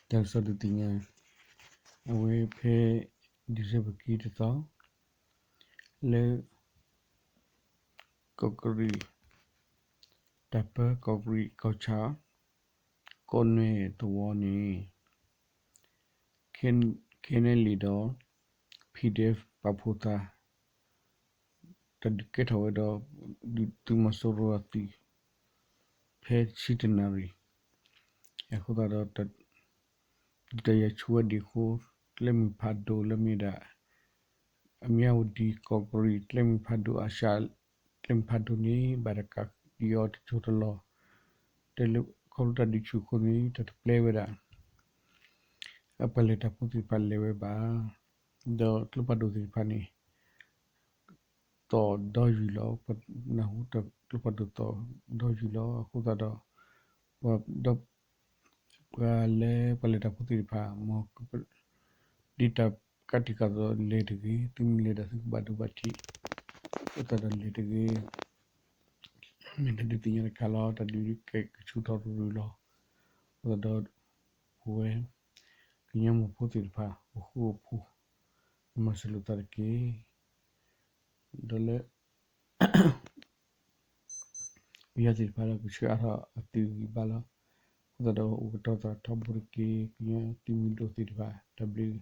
တၢ်ကစီၣ်ဒုးသ့ၣ်ညါ အဝဲဖဲ December ခံတသီ လၢ ကီၢ်ကရံၣ် တၢ်ပၢကီၢ်ကရံၣ်ကီၢ်ဆၣ် ကီၢ်နဲၣ်သဝီန့ၣ် ခဲ ခဲနဲလံဒီး PDF ပာ်ဖှိၣ်သး တၢ်ဒုးကဲထီၣ်ဝဲဒီး ဒုးသုးမီၤစိရိၤအသုး ဖဲဆံတနၣ်ရံၣ် အဃိသတးဒီး ဒုးတၢ်ယၤဆူဝဲဒံးအဃိ ကျဲမုၢ်ဖးဒိၣ်လၢမ့ၢ်ဒၣ် အမၠါဝတံၤ ကီၢ်ကရံၣ် ကျဲမုၢ်ဖးဒိၣ် အၡၣ် ကျဲမုၢ်ဖးဒိၣ်န့ၣ် ဘၣ်တၢ်ကးဒံးအီၤတစိၢ်တလီၢ် တဲလၢခီဖျိတၢ်ဒုးဆူၣ်အဃိန့ၣ် တၢ်တပျဲဝဲဒၣ် အပှၤလဲၤတၢ်ဖိသ့ၣ်တဖၣ်လဲၤဝဲဘၣ် ဒီးကျိဖးဒိၣ်သ့ၣ်တဖၣ်န့ၣ် သီၣ်ဒီယုၢ်လီၤ. ပနၢ်ဟူတၢ်ကျိဖးဒိၣ်သီၣ်ဒီယုၢ်လီၤ. အဃိသတးဒီး ပှၤဒီး ပှၤလၢပှၤလဲၤတၢ်ဖိသ့ၣ်တဖၣ် မ် ဒ်တၢ်ကးတံာ်ကးသိးလဲၤတဂ့ၤ, သုမ့ၢ်လဲၤဒီးသုကဘၣ်ဒိဘၣ်ထံး, အဃိသတးဒီးလဲၤတဂ့ၤ. မ့ၢ်တၢ်ဒုးသ့ၣ်ညါတခါလီၤ. တၢ်ဒုးကဲကဆူထီၣ်ရူၤရူၤလီၤ. အဃိသတးဒီး ပဝဲ ကညီမုၢ်ဖိသ့ၣ်တဖၣ် ပဃူပဖိး မၤစၢၤလိာ်သးတက့ၢ်. ဒီးလၢ ပယီၤသ့ၣ်တဖၣ်ဒီး ကဆှၢအါထီၣ်အသုးဂံၢ်ဘါလီၤ. အဃိသတးဒီးအိၣ်ကတီၤသးထီဘိတက့ၢ်. ကညီသုးမုၢ်ဒိၣ်သ့ၣ်တဖၣ် တၢ်ဘျုး